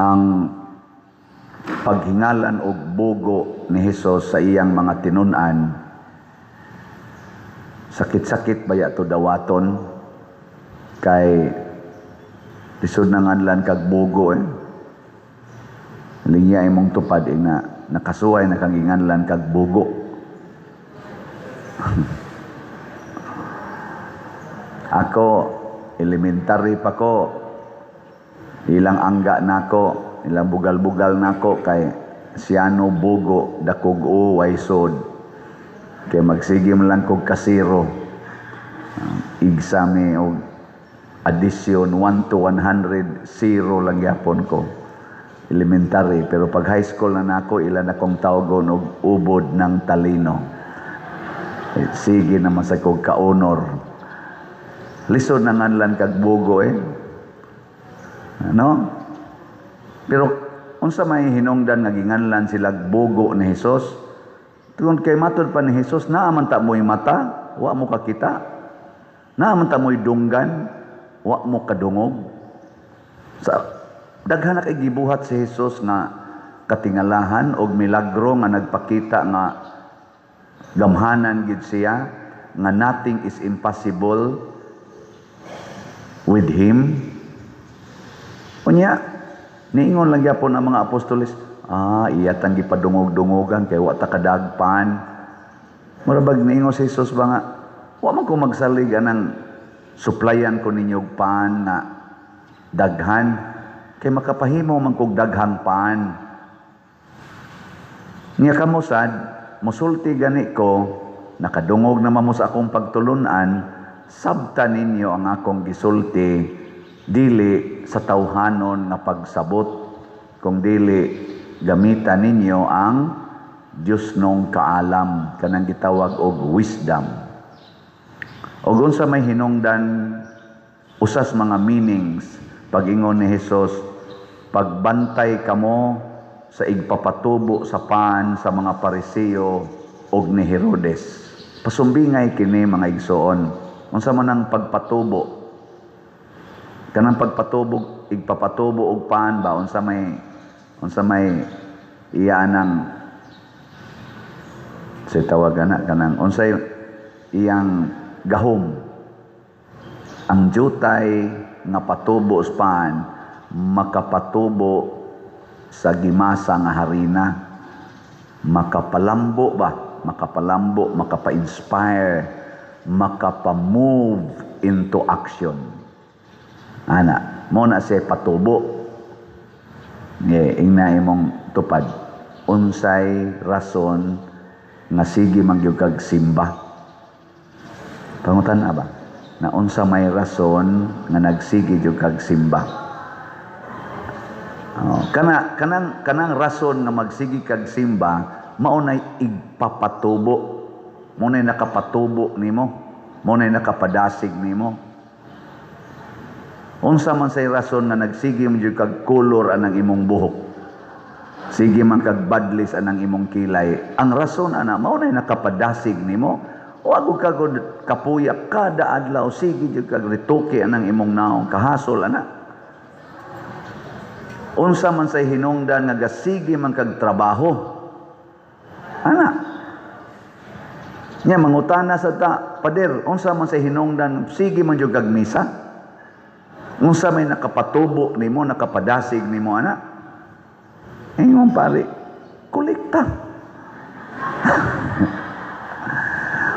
Ang paghingalan og bugo ni Hesus sa iyang mga tinun-an, sakit-sakit baya to dawaton kay lisod na nganlan kag bugo eh. Linya imong tupad eh, na nakasuway na kang ginganlan kag bugo. Ako, elementary pa ko, ilang angga nako, ilang bugal-bugal nako kay Siano Bugo, dakog o waysod. Kay magsige man lang kog kasiro. Igsame og addition 1 to 100, zero lang gyapon ko. Elementary, pero pag high school na nako, ilan akong tawgon og ubod ng talino. Eh, sige naman sa kog ka-honor. Lisod na nganlan kag bugo eh. Ano? Pero unsa may hinungdan nga ginganlan sila bugo ni Hesus? Tungod kay matud pa ni Hesus, naa man ta mo'y mata, wa mo kakita. Naa man ta mo'y dunggan, wa mo kadungog. Sa daghan na kay gibuhat si Hesus nga katingalahan og milagro nga nagpakita nga gamhanan gid siya, nga nothing is impossible with him. Unya, niingon lang gyapon ang mga apostoles, iya tang gipadungog-dungogan kay wa ta kadagpan. Mura bag niingon si Jesus ba nga, wa man ko magsalig anang suplayan ko ninyo og pan na daghan, kay makapahimo man kog daghang pan. Nya kamo sad, musulti gani ko, nakadungog naman mo sa akong pagtulunan, sabta ninyo ang akong gisulti, dili sa tawhanon nga pagsabot, kung dili gamitan ninyo ang Dios nong kaalam, kanang gitawag og wisdom. Og unsa may hinungdan usas mga meanings pag-ingon ni Hesus, pagbantay kamo sa igpapatubo sa pan sa mga Pariseo og ni Herodes. Pasumbingay kini, mga igsoon. Unsa man ang pagpatubo? Kanang pagpatubo, igpapatubo og pan ba, unsa may iya anang sa tawag ana, kanang unsay iyang gahom? Ang jutay nga patubo sa pan makapatubo sa gimasa nga harina, makapalambo ba, makapalambo, makapa-inspire, makapa-move into action ana mo na siya patubo. Nge, ingna imong tupad, unsay rason nga sige man gyud kag simba? Pangutan ba na unsa may rason nga nagsige gyud kag simba? Oh, kana kanang kanang rason nga magsige kag simba mao nay igpapatubo, mao nay nakapatubo nimo, mao nay nakapadasig nimo. Unsa man say rason nga nagsige man jud kag color anang imong buhok, sige man kag badlis anang imong kilay? Ang rason ana mao nay nakapadasig nimo. Wa gud ka gud kapuya kada adlaw, sige jud kag retoke anang imong naong, kahasol ana. Unsa man say hinungdan nga gasige man kag trabaho ana? Nya mangutana sa ta, "Pader, unsa man say hinungdan sige man jud kag misa?" Unsa may nakapatubo nimo, nakapadasig nimo ana? Ingon pare, kolekta.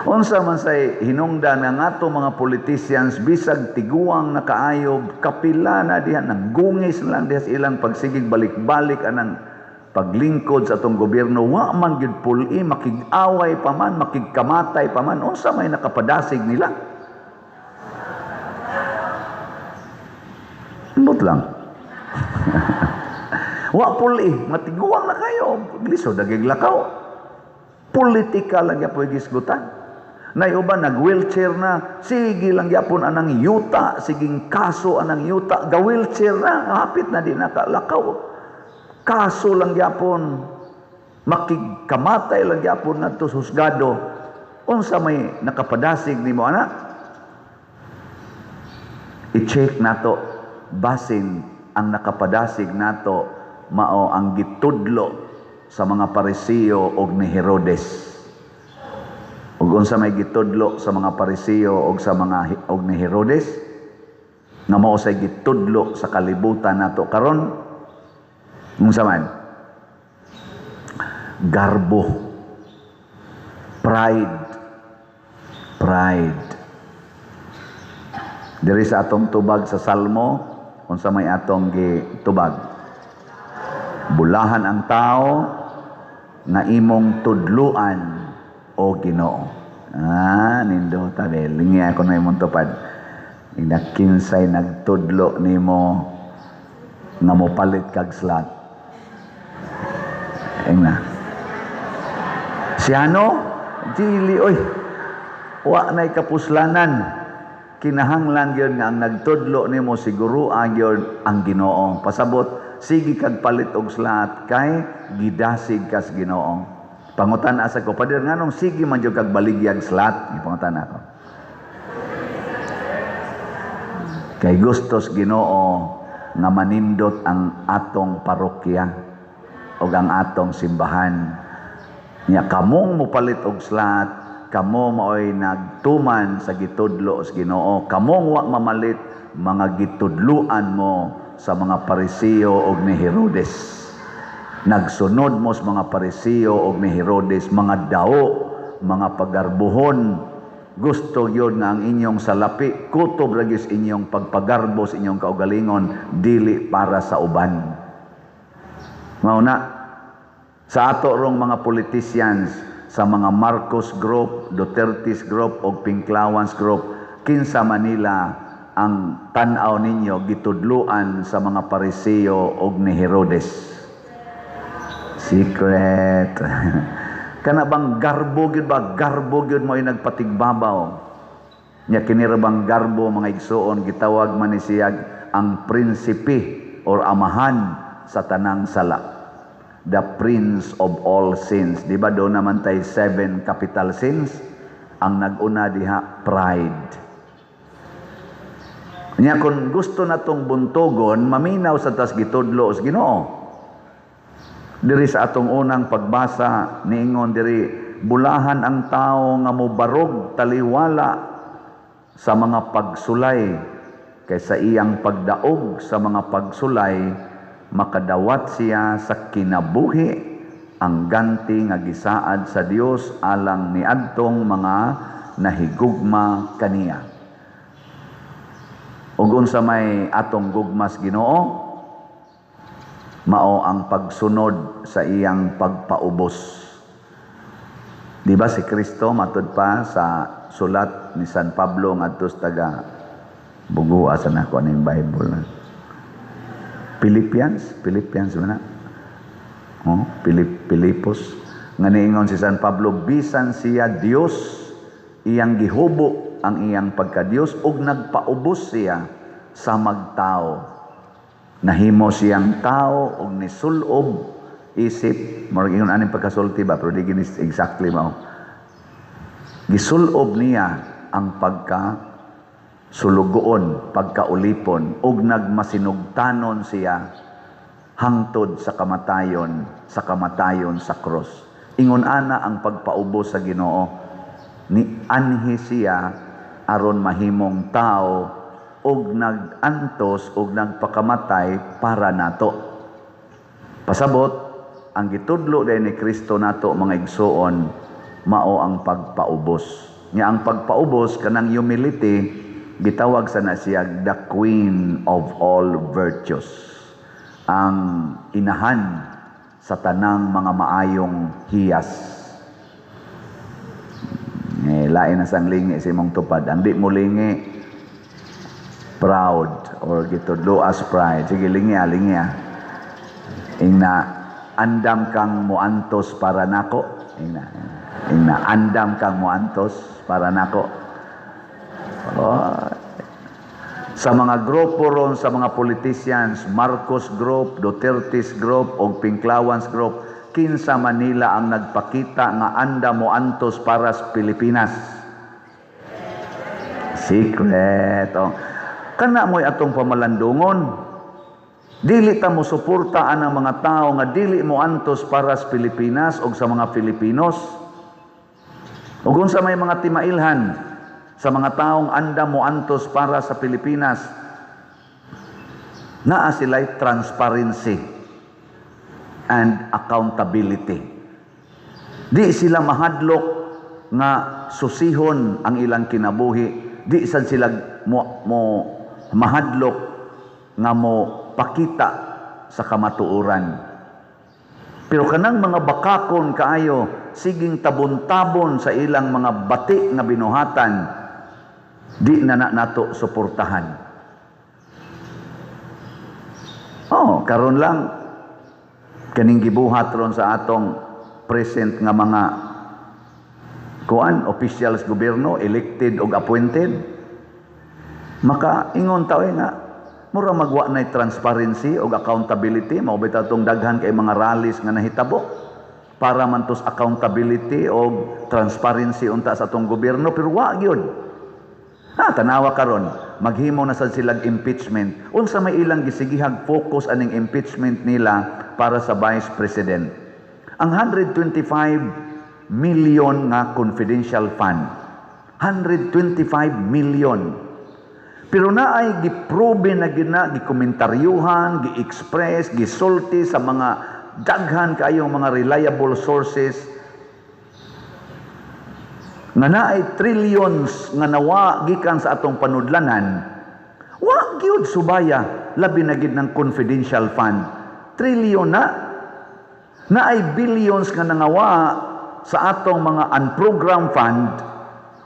Unsa man say hinungdan nga ato mga politicians bisag tiguang nakaayob, kapila na diha nang gungis lang diha sa ilang pagsigig balik-balik anang paglingkod sa atong gobyerno, wa man gyud puli, makig-away pa man, makigkamatay pa man? Unsa may nakapadasig nila? Ambot lang. Wa puli, matiguang na kayo, lisod dagig lakaw. Politika lang gyapon gisgutan. Nay uban nag-wheelchair na, sige lang gyapon anang yuta, siging kaso anang yuta, ga wheelchair na, hapit na di nakalakaw. Kaso lang gyapon, makigkamatay lang gyapon ngadto sa husgado. Unsa may nakapadasig nimo ana? I-check nato basin Ang nakapadasig nato mao ang gitudlo sa mga Pariseo og ni Herodes. Ug unsa may gitudlo sa mga Pariseo og sa mga og ni Herodes nga mao say gitudlo sa kalibutan nato karon? Unsa man? Garbo, pride, pride. Diri sa atong tubag sa Salmo, unsa may atong gitubag? Bulahan ang tao nga imong tudluan, o Ginoo. Ah, nindota be. Lingi ako na imong tupad. Ina, kinsay nagtudlo nimo nga mopalit kag slot? Ingna. Si ano? Dili oy. Wa na'y kapuslanan. Kinahanglan gyud nga ang nagtudlo nimo siguro gyud ang Ginoo. Pasabot, sige kag palit og slot kay gidasig kas Ginoo. Pangutan-a sa ko, "Pader, nganong sige man jud kag baligyag slot?" Pangutan ako. Kay gustos Ginoo nga manindot ang atong parokya o ang atong simbahan. Nya kamong mopalit og slot, kamo maoy nagtuman sa gitudlo sa Ginoo. Kamong wa mamalit, mga gitudluan mo sa mga Pariseo og ni Herodes. Nagsunod mo sa mga Pariseo og ni Herodes, mga dao, mga pagarbuhon. Gusto yun nga ang inyong salapi, kutob lagi sa inyong pagpagarbo sa inyong kaugalingon, dili para sa uban. Mao na, sa ato rong mga politicians, sa mga Marcos Group, Duterte's Group, o Pinklawans Group, kinsa Manila ang tan-aw ninyo gitudluan sa mga Pariseo og ni Herodes? Secret. Kana bang garbo gyud ba? Garbo gyud mo ay nagpatigbabaw. Nya kini ra bang garbo, mga igsuon, gitawag man ni siya ang prinsipe or amahan sa tanang sala. The prince of all sins. Di ba do naman tay seven capital sins? Ang nag-una diha, pride. Nya kung gusto natong buntogon, maminaw sa tas gitudlo sa Ginoo. Diri sa atong unang pagbasa, niingon diri, bulahan ang tao nga mobarog taliwala sa mga pagsulay, kay sa iyang pagdaog sa mga pagsulay makadawat siya sa kinabuhi, ang ganti nga gisaad sa Dios alang niadtong mga nahigugma kaniya. Ug unsa may atong gugmas Ginoo? Mao ang pagsunod sa iyang pagpaubos. Di ba si Kristo, matud pa sa sulat ni San Pablo ngadto sa taga Bugua sa nako ning Bible. Philippians, Philippians ba na? Oh, Pilipos. Nga niingon si San Pablo, bisan siya Dios, iyang gihubo ang iyang pagka-Dios ug nagpaubos siya sa magtao. Nahimo siyang tao og nisulob isip, murag ingon aning pagkasulti ba, pero di gini exactly mao. Gisulob niya ang pagka sulugoon, pagkaulipon, ug nagmasinugtanon siya hangtod sa kamatayon sa cross. Ingon ana ang pagpaubos sa Ginoo, ni anhi siya aron mahimong tao og nag-antos og nagpakamatay para nato. Pasabot, ang gitudlo din ni Kristo nato, mga igsuon, mao ang pagpaubos. Nya ang pagpaubos kanang humility, gitawag sa na siya the queen of all virtues. Ang inahan sa tanang mga maayong hiyas. Eh, lain na sang lingi sa imong tupad. Ang di mo lingi, proud or gitudlo as pride. Sige, lingi ah, lingi ah. Ingna, andam kang muantos para nako. Ingna, ingna, andam kang muantos para nako. Oh. Sa mga grupo ron, sa mga politicians, Marcos Group, Duterte's Group, o Pinklawans Group, kinsa Manila ang nagpakita nga anda mo antos para sa Pilipinas? Secret. Oh. Kana mo'y atong pamalandungon. Dili ta mo suporta ang mga tao nga dili mo antos para sa Pilipinas o sa mga Filipinos. Ug unsa may mga timailhan sa mga taong andam mo antos para sa Pilipinas, naa sila'y transparency and accountability. Di sila mahadlok nga susihon ang ilang kinabuhi. Di sad sila mo mahadlok nga mo pakita sa kamatuoran. Pero kanang mga bakakon kaayo, siging tabon-tabon sa ilang mga bati nga binuhatan, di na na nato suportahan. Oh, karon lang kaning gibuhat ron sa atong present nga mga kuan officials, gobyerno, elected og appointed, maka ingon ta nga mura magwa na transparency og accountability. Mao bitaw tong daghan kay mga rallies nga nahitabo para man tos accountability og transparency unta sa atong gobyerno, pero wa gyud. Ha, tanawa karon, maghimo na sad silag impeachment. Unsa may ilang gisigihag focus aning impeachment nila para sa Vice President? Ang 125 million nga confidential fund. 125 million. Pero naay giprobe na gina, gikomentaryohan, gi-express, gisulti sa mga daghan kaayong mga reliable sources nga naay trillions nga nawa gikan sa atong panudlanan, wa gyud subaya, labi na gid ng confidential fund. Trillion na, naay billions nga nangawa sa atong mga unprogrammed fund,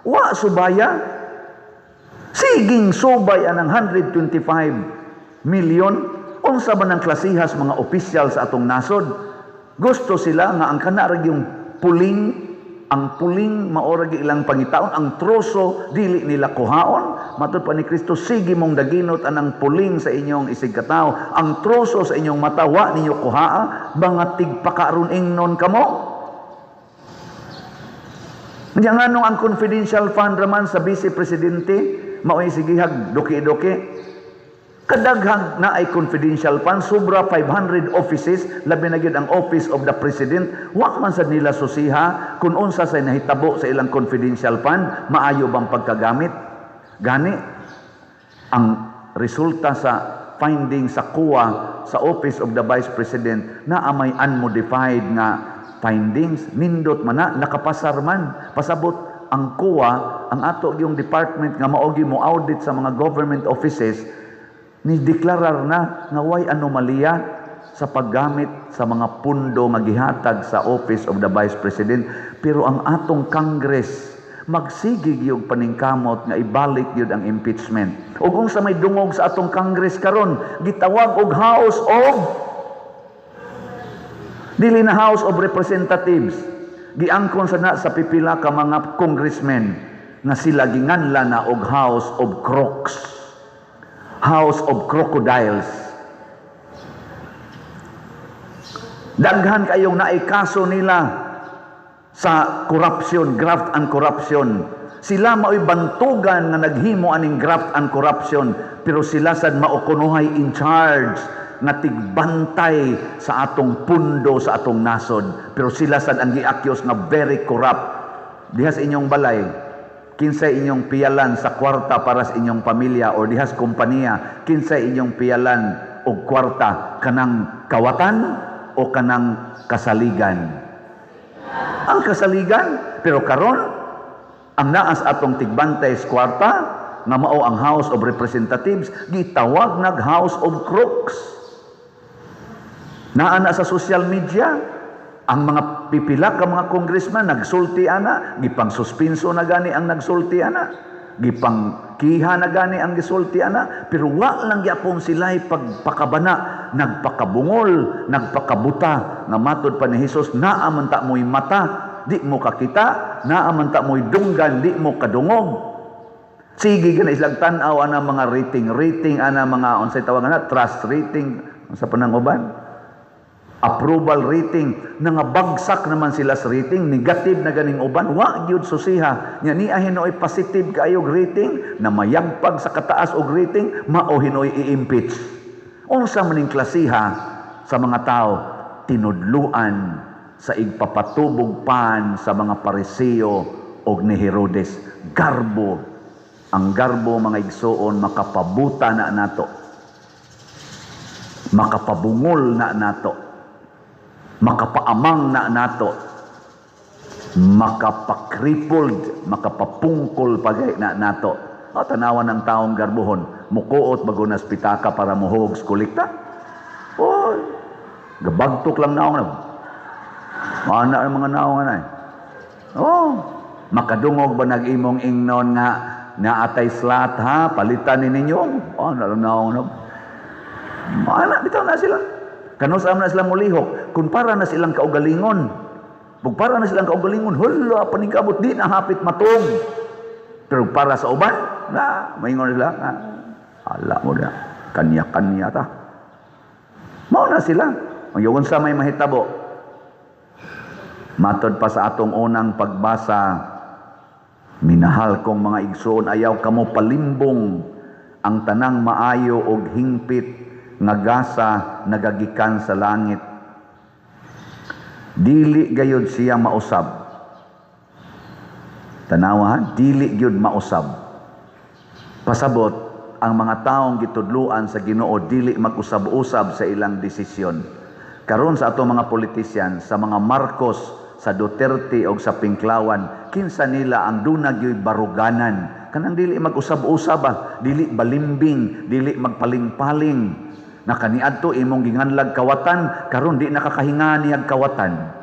wa subaya. Siging subay anang 125 million. Unsa ba ng klasihas mga opisyal sa atong nasod? Gusto sila nga ang kana ra yung puling, ang puling mao ra gyud ilang pangitaon, ang troso dili nila kuhaon. Matud pa ni Kristo, sige mong daginot anang puling sa inyong isig katawo, ang troso sa inyong mata wa ninyo kuhaa, mga tigpakaron ingnon kamo. Nya nganong ang confidential fund raman sa Vice Presidente mao'y sigihag duki-duki? Kadaghang na ay confidential fund, sobra 500 offices, labi na gyud ang Office of the President, wa man sad nila susiha kung unsa sa nahitabo sa ilang confidential fund, maayo bang pagkagamit. Gani ang resulta sa finding sa COA sa Office of the Vice President na amay unmodified nga findings, nindot man na, nakapasar man. Pasabot ang COA, ang ato yung department nga mao gyud mo audit sa mga government offices, ni deklarar na nga way anomalya sa paggamit sa mga pundo nga gihatag sa Office of the Vice President. Pero ang atong Congress magsige gyud paningkamot nga ibalik gyud ang impeachment. Ug unsa may dungog sa atong Congress karon? Gitawag og House of, dili na House of Representatives, giangkon sa na sa pipila ka mga congressmen nga sila ginganla na og House of Crocs, House of Crocodiles. Daghan kayong naikaso nila sa corruption, graft and corruption. Sila mao'y bantugan nga naghimo aning graft and corruption, pero sila sad mao kunohay in charge nga tigbantay sa atong pundo sa atong nasod. Pero sila sad ang gi-accuse nga very corrupt. Diha sa inyong balay, kinsay inyong piyalan sa kwarta para sa inyong pamilya, or dihas kompanya, kinsay inyong piyalan og kwarta, kanang kawatan o kanang kasaligan? Ang kasaligan. Pero karon ang naas atong tigbantay sa kwarta nga mao ang House of Representatives, gitawag nag House of Crooks. Naa na sa social media ang mga pipila ka mga congressman nagsulti ana, gipang suspinso na gani ang nagsulti ana, gipang kiha na gani ang gisulti ana, pero wa lang gyapon sila pagpakabana, nagpakabungol, nagpakabuta nga matod pa ni Hesus, naa man ta mo'y mata, di mo kakita, naa man ta mo'y dunggan, di mo kadungog. Sige gani silang tan-aw ana mga rating, rating ana mga unsay tawag ana, trust rating, unsa pa nang uban? Approval rating, nangabagsak naman sila sa rating, negative na ganing uban, wa gyud susiha. Nya niya hinuoy positive kaayo rating, na mayagpag sa kataas og rating, mao hinuoy i-impeach. Unsa man ning klasiha sa mga tao tinudluan sa igpapatubog pan sa mga Pariseo og ni Herodes? Garbo. Ang garbo, mga igsuon, makapabuta na nato, makapabungol na nato, makapaamang na nato, makapakrippled, makapapungkol pagay na nato. O, tanawan ng taong garbuhon, mukuot bago nas pitaka para muhog kolekta. Oh, gabagtok lang naong na. Ana ang mga naong anay. Oh, makadungog ba nag-imong ingnon nga naatay slot ha, palitan ni ninyo. Oh, na lang naong na. Ana, bitaw na sila. Kanus-a na sila mulihok, kung para na silang kaugalingon. Kung para na silang kaugalingon, hala, paningkamot, di na hapit matong. Pero para sa uban, na, maingon sila, ah, ala mo na, kanya-kanya ta. Mao na sila. Ang yung sa may mahitabo. Matod pa sa atong unang pagbasa, minahal kong mga igsoon, ayaw kamo palimbong ang tanang maayo og hingpit nga gasa nagagikan sa langit. Dili gayud siya mausab. Tanawa ha, dili gyud mausab. Pasabot, ang mga taong gitudluan sa Ginoo dili mag-usab-usab sa ilang desisyon. Karon sa atong mga politician, sa mga Marcos, sa Duterte o sa Pinklawan, kinsa nila ang duna gyud baruganan? Kanang dili mag-usab-usab ba, dili balimbing, dili magpaling-paling. Na kaniadto imong ginganlag kawatan, karon di nakakahinga niyag kawatan.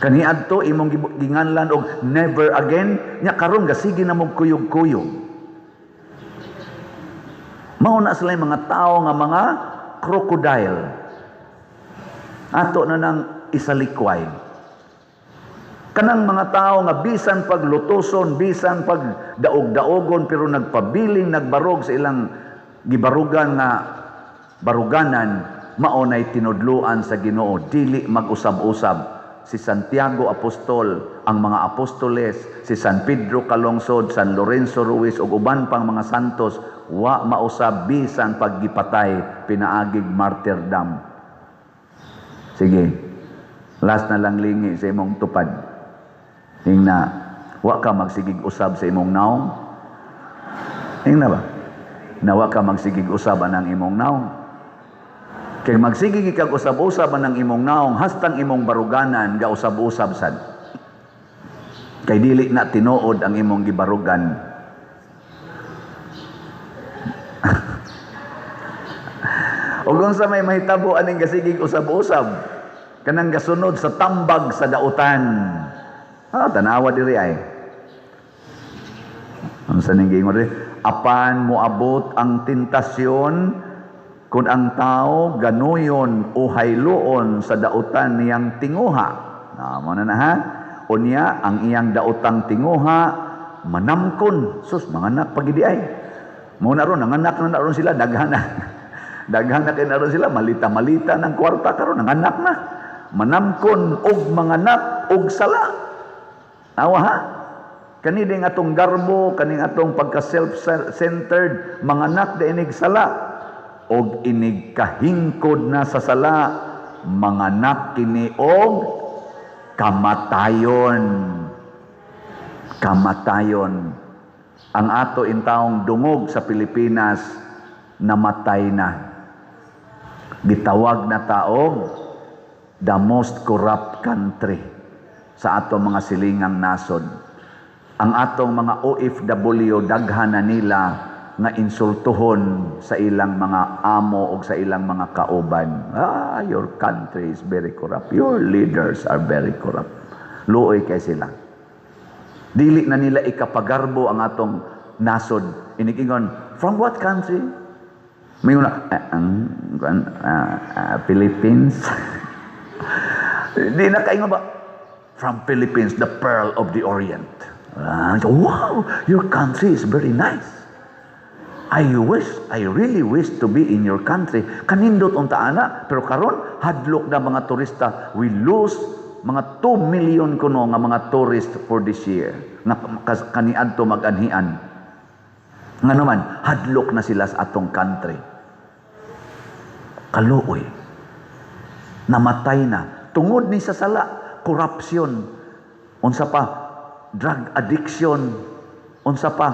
Kaniadto imong ginganlan og never again, nya karon gasige na mog kuyog-kuyog. Mao na sila yung mga tao nga mga crocodile. Ato na nang isalikway. Kanang mga tao nga bisan pag lutuson, bisan pag daog-daogon, pero nagpabiling nagbarog sa ilang gibarugan nga baruganan, mao nay tinudluan sa Ginoo, dili mag-usab-usab. Si Santiago Apostol, ang mga apostoles, si San Pedro Calungsod, San Lorenzo Ruiz ug uban pang mga santos, wa mausab bisan paggipatay pinaagig martyrdom. Sige. Last na lang, lingi sa imong tupad. Ingna, wa ka magsigig usab sa imong naong? Ingna ba? Na wa ka magsigig usab anang imong naong? Kay magsigig ikag usab-usab anang imong naong, hastang imong baruganan ga usab-usab sad. Kay dili na tinuod ang imong gibarugan. Ug unsa may mahitabo aning gasigig usab-usab? Kanang gasunod sa tambag sa dautan. Ah, tanawa diri ay. Unsa ning giingon diri? Apan moabot ang tentasyon kung ang tao ganuyon o hayloon sa dautan niyang tinguha. Na, mo na na ha. Unya ang iyang daotang tinguha manamkon. Sus, mga anak pagidi ay. Mo na ron, nanganak na na ron sila, daghan na. Daghan na kay na ron sila, malita-malita ng kwarta karon, nanganak na. Manamkon og manganak og sala. Awa ha? Kani ding atong garbo, kaning atong pagka self-centered, manganak da inig sala og inig kahingkod na sa sala, manganak kini og kamatayon. Kamatayon. Ang ato intawong dungog sa Pilipinas, namatay na. Gitawag na taog the most corrupt country sa atong mga silingang nasod. Ang atong mga OFW, daghan na nila nga insultuhon sa ilang mga amo o sa ilang mga kauban. "Ah, your country is very corrupt. Your leaders are very corrupt." Luoy kay sila. Dili na nila ikapagarbo ang atong nasod. Inigingon, "From what country?" May una, "Ah, ang Philippines." Di na kaingon ba? "From Philippines, the pearl of the Orient." "Ah, wow, your country is very nice. I wish, I really wish to be in your country." Kanindot unta ana, pero karon hadlok na mga turista. We lose mga 2 million kuno nga mga tourist for this year nga kaniadto mag-anhian. Nga naman, hadlok na sila sa atong country. Kaluoy. Namatay na. Tungod ni sa sala, corruption. Unsa pa, drug addiction. Unsa pa,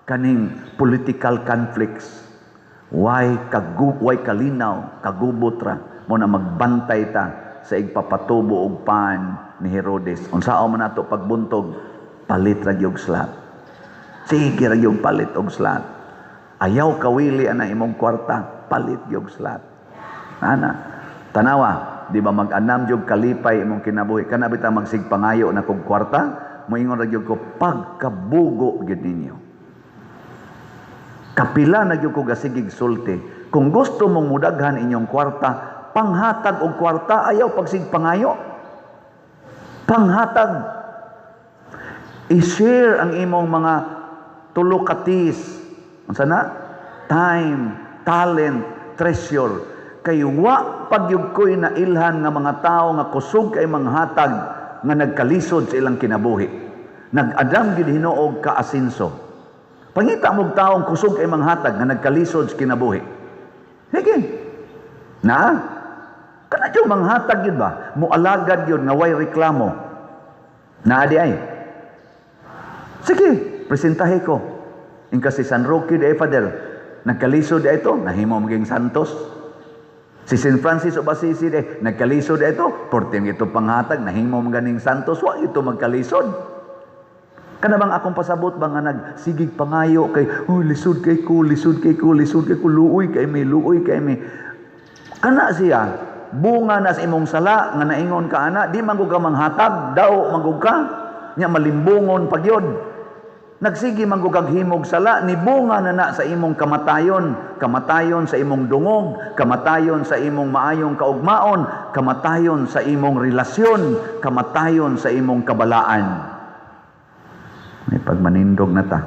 kaning political conflicts. Way kalinaw, kagubot ra mo na magbantay ta sa igpapatubo og pan ni Herodes. Unsaon man nato pagbuntog, palit ra gyud slot. Sige ra gyud palit og slot. Ayaw kawili ana imong kwarta, palit gyud slot. Ana, tanawa, di ba mag-anam gyud kalipay imong kinabuhi? Kana bitaw magsigpangayo na kog kwarta, moingon ra gyud ko pagkabugo gyud ninyo. Kapila na gyud ko gasigig sulti. Kung gusto mong mudaghan inyong kwarta, panghatag og kwarta, ayaw pagsigpangayo. Panghatag. I-share ang imong mga tulo ka T's. Unsa na? Time, talent, treasure. Kay wa pagyud ko'y nailhan nga mga tao nga kusog kay manghatag nga nagkalisod sa ilang kinabuhi. Nag-adam gyud hinuog ka asinso. Pangita mo'g taong kusog kay manghatag nga nagkalisod sa kinabuhi. Sige. Na? Kana gyud manghatag yun ba? Mualagad yun nga way reklamo. Naa di ay. Sige, presentahe ko. Ingka si San Roque de Father, nagkalisod di ito, nahimo maging santos. Si St. Francis of Assisi de, nagkalisod di ito, porting ito panghatag, nahimo maganing santos, wa ito magkalisod. Kana bang akong pasabot ba nga nagsigig pangayo kay, "Oh, lisod kay ko, lisod kay ko, lisod kay ko, luoy kay mi, luoy kay mi." Kana siya, bunga na sa imong sala nga naingon ka ana, di man ka manghatag, daw man ka, nya malimbungon pagyod. Nagsige man kag himog sala, ni bunga na na sa imong kamatayon, kamatayon sa imong dungog, kamatayon sa imong maayong kaugmaon, kamatayon sa imong relasyon, kamatayon sa imong kabalaan. May pagmanindog na ta.